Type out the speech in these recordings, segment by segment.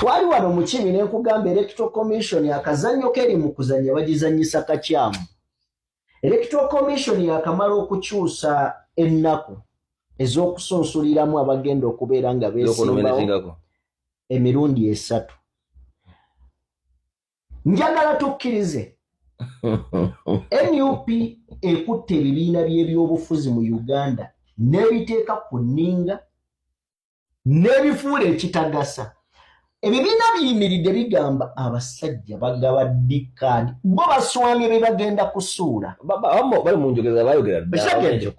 Twali wano mu kimi ne nkugamba Electoral Commission akazannyo keri mu kuzannya bagizannyisa kakyamu. Electoral Commission yakamala okukyusa ennaku ez'okusunsuliramu abagenda okubeera nga beesimbawo emirundi 3. Njagala tukkirize NUP ekutte ebibiina by'ebyobufuzi mu Uganda n'ebiteeka ku nninga n'ebifuula ekitagasa. Ebibiina biyimiridde bigamba abasajja bagaba ddi kaadi, bo baswamye be bagenda kusuula. Bali mu njogeza bayogera. Ekitegedde?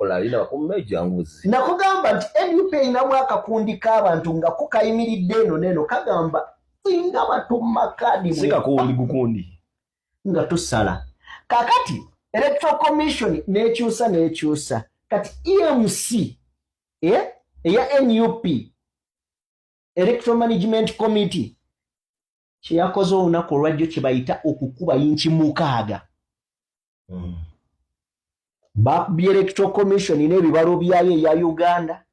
Ddajanguzi. Nakugamba nti NUP erinamu akakundi k'abantu nga ko kayimiridde eno n'eno, kagamba singa batumma kaadi si kakundi gukundi nga tusala. Kakati Electoral Commission n'ekyusa n'ekyusa. Kati EMC, eya NUP, Electoral Management Committee, kyeyakoze olunaku olwajjo kye bayita okukuba yinki 6. Bakubye Electoral Commission n'ebibalo byayo eya Uganda,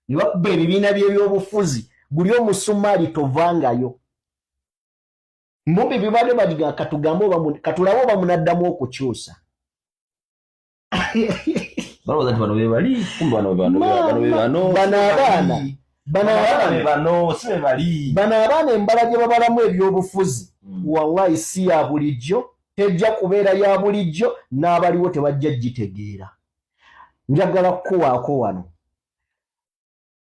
ne bakuba ebibiina by'ebyobufuzi, guli omusumaali tovangayo. Mumbi bibadde bagiga katugambe oba katulabe oba munaddamu okukyusa. Balowooza nti bano bebali, kumbe bano bano bano bano. Bano abaana, bano abaana bano si bebali. Bano abaana embala gye babalamu ebyobufuzi, wallahi si ya bulijjo, tejja kubeera ya bulijjo, n'abaliwo tebajja gitegeera. Njagala kukuwaako wano,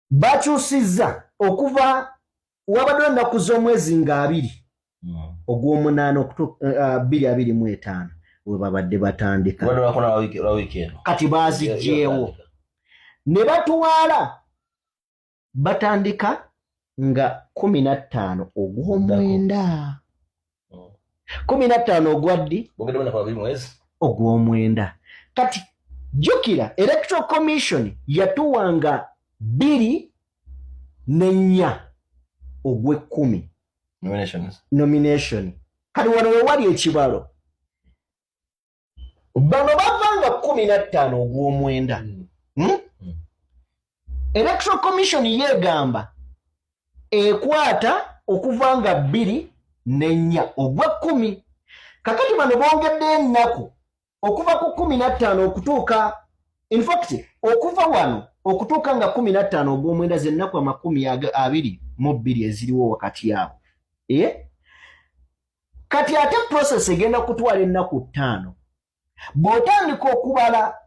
bakyusizza okuva wabaddewo ennaku z'omwezi nga 20 ogw'omunaana 2025 we babadde batandika. Lubadde lwakuna lwa wiiki eno. Kati baazigyewo ne batwala batandika nga 15 ogw'omwenda. 15 ogwa ddi? Bongedde lunaku 2 mwezi. Ogw'omwenda. Kati jjukira Electoral Commission yatuwanga 24 ogw'ekkumi Nominations. Nomination. Kati wano we wali ekibalo, bano bavanga 15 ogw'omwenda. Hmm? Mm. Electoral Commission yeegamba ekwata okuva nga 24 ogw'ekkumi. Kakati bano bongedde ennaku okuva ku 15 okutuuka, in fact okuva wano okutuuka nga 15 ogw'omwenda, zennaku 22 eziriwo wakati awo. Eh? Kati ate process egenda kutwala ennaku 5. Bw'otandika okubala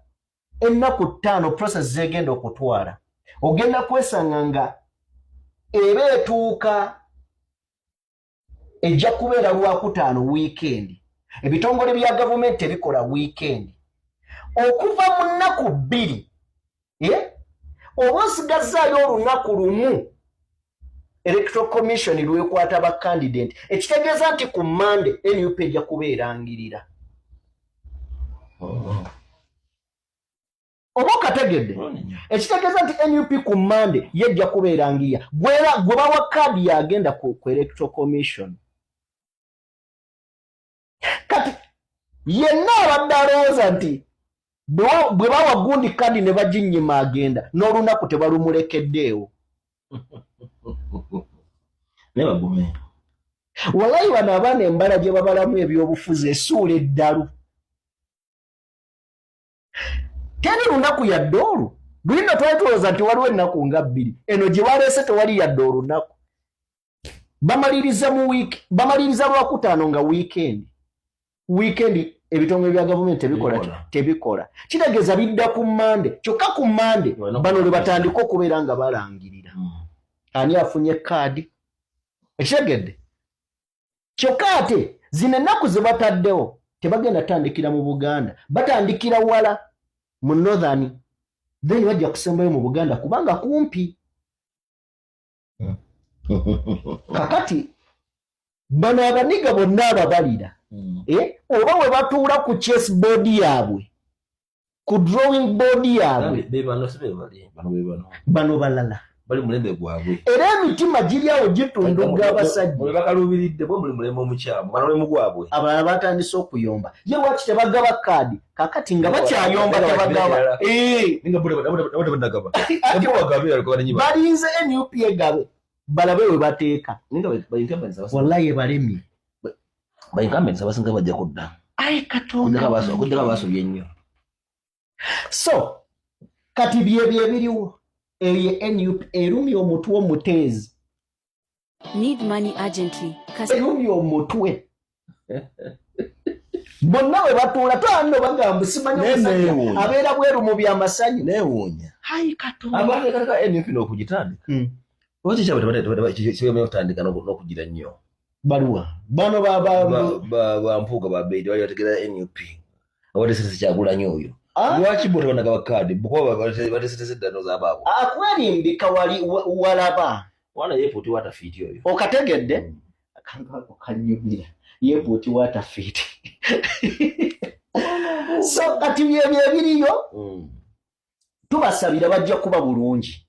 ennaku 5 process zegenda okutwala, ogenda kwesanga nga eba etuuka ejja kubeera Lwakutaano, weekend. Ebitongole bya gavumenti tebikola weekend. Okuva mu nnaku 2, eh? Oba osigazaayo olunaku lumu Electoral Commission lwekwata ba candidate, ekitegeeza nti ku Mande NUP ejja kuba erangirira. Oba okategedde? Ekitegeeza nti NUP ku Mande yejja kuba erangirira gwera gwe bawa kaadi yagenda ku Electoral Commission. Kati yenna abadde alowooza nti bwe bawa gundi kadi ne baginyima agenda n'olunaku tebalumulekeddeewo. Naye bagume. Walayi bano abaana embala gye babalamu ebyobufuzi esuula eddalu. Teri lunaku yadde olwo lulino. Twali tulowooza nti waliwo ennaku nga 2, eno gye baleese tewali yadde olunaku. Bamaliriza mu wiiki, bamaliriza Lwakutaano nga weekend. Weekend ebitongole bya gavumenti tebikola. Tebikola. Tebikola, kitegeeza bidda ku Mande. Kyokka ku Mande Olina bano lwe batandika okubeera nga balangirira ani afunye kaadi. Ekitegedde? Kyokka ate zino ennaku ze bataddewo tebagenda tandikira mu Buganda, batandikira wala mu Northern, then bajja kusembayo mu Buganda kubanga kumpi. Kakati bano abaniga bonna ababalira, eh, oba we batuula ku chess board yaabwe, ku drawing board yaabwe. Be bano, si be bali, bano be bano. Bano balala. Bali mulembe gwabwe. Era emitima giri awo gitunduga abasajja. Mwe bakaluubiridde bo muli mulembe omukyamu, bano mulimu gwabwe. Abalala batandise okuyomba, ye lwaki tebagaba kaadi? Kakati nga bakyayomba tebagaba. Eh, Ninga bo nabo tebannagaba. Ati Bo bagabe alikuwa nanyi. Balinze NUP egabe. Balabe we bateeka. Ninga ba incumbents abasinga Wallahi balemye. Ba incumbents abasinga bajja kudda. Ayi Katonda. Okujjako abasobye ennyo. So kati byebyo ebiriwo. Eyo ye NUP erumya omutwe omuteezi. Need money urgently. Erumya omutwe. Bonna bwe batuula twala nno bagamba simanyi Naye omusajja neewuunya. abeera bweru mu byamasanyu. Neewuunya. Ayi Katonda. Abateekateeka NUP n'okugitandika. Lwaki kyabwe tebamanyi okutandika n'okugira nnyo? Baluwa bano ba ba Ba Mpuuga ba Beidi bali bategeera NUP. Nga bateeseteese Kyagulanyi oyo. Ah? Lwaki bo tebanagaba kaadi? Kuba bateeseteese dda n'ozaabaabwe. Akwerimbika wali walaba. Mwana yeepuuti watafiiti oyo. Okategedde? Akantu ako kanyumira. Yeepuuti watafiiti. So kati byebyo ebiriyo. Tubasabira bajja kuba bulungi.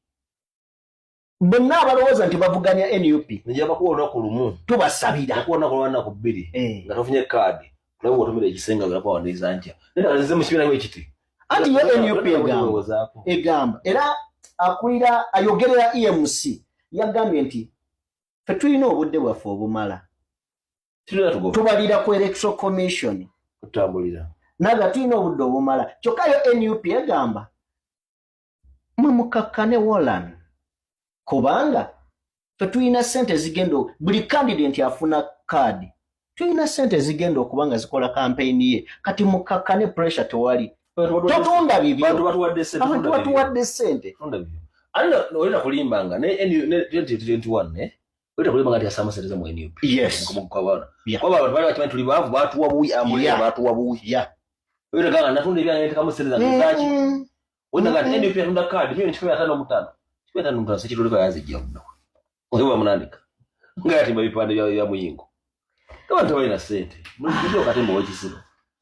Bonna abalowooza nti bavuganya NUP. Nja bakuwa olunaku lumu. Tubasabira. Bakuwa olunaku lwa nnaku 2. Nga tofunye kaadi. Tulabe bw'otumira ekisenge nga bakuwandiisa ntya. Naye nga nzize mu kibiina bwe kiti. Anti ye NUP egamba. Olowoozaako. Egamba. Era akulira ayogerera EMC yagambye nti ffe tulina obudde bwaffe obumala. Tulina tugoba. Tubalira ku Electoral Commission. Tutambulira. Naga tulina obudde obumala. Kyokka yo NUP egamba mwe mukakkane Wolan. Kubanga ffe tulina ssente zigenda buli candidate afuna kaadi. Tulina ssente zigenda okuba nga zikola campaign ye. Kati mukakkane pressure tewali. Totunda bibyo. Abantu batuwadde ssente, Abantu totunda bibyo. batuwadde ssente. Totunda bibyo. Ate no, olina kulimbanga ne NU, ne 2021, ne? Olina kulimbanga nti asamba ssente za mu NUP. Yes. Mu kwa bana. Yeah. Kuba abantu bali bakimanyi tuli baavu, baatuwa buwi, ambulensi baatuwa buwi. Yeah. Olina gamba natunda ebyange ntekamu ssente zange zaaki. Olina gamba nti NUP yatunda kaadi 1,055,000. 155,000 sekitulika yazijja buno. Nga bwe bamunandika. Nga yatimba ebipande bya Muyingo. Abantu tebalina ssente. Mulekere okatemba ow'ekisibo.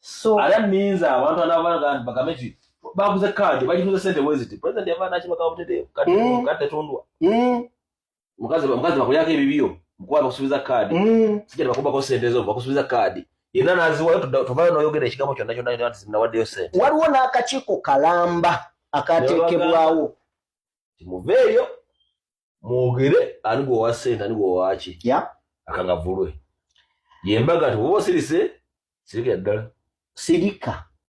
So Era nninze abantu anaabalaga nti bagambe nti baguze kaadi, bagitunze ssente bwe ziti. Pulezidenti yava n'akibagamba butereevu, kati kati tetundwa. Mukazi bakulyako ebibyo, mukuba bakusuubiza kaadi. Sijja tebakubako ssente zo, bakusuubiza kaadi. Yenna n'aziwayo, tovaayo n'oyogera ekigambo kyonna kyonna kyonna nti nawaddeyo ssente. Waliwo n'akakiiko kalamba akateekebwawo. Muveeyo mwogere ani gwe owa ssente, ani gwe owa ki. Akangavulwe. Ye mbaga nti bw'oba osirise, sirikira ddala. Sirika.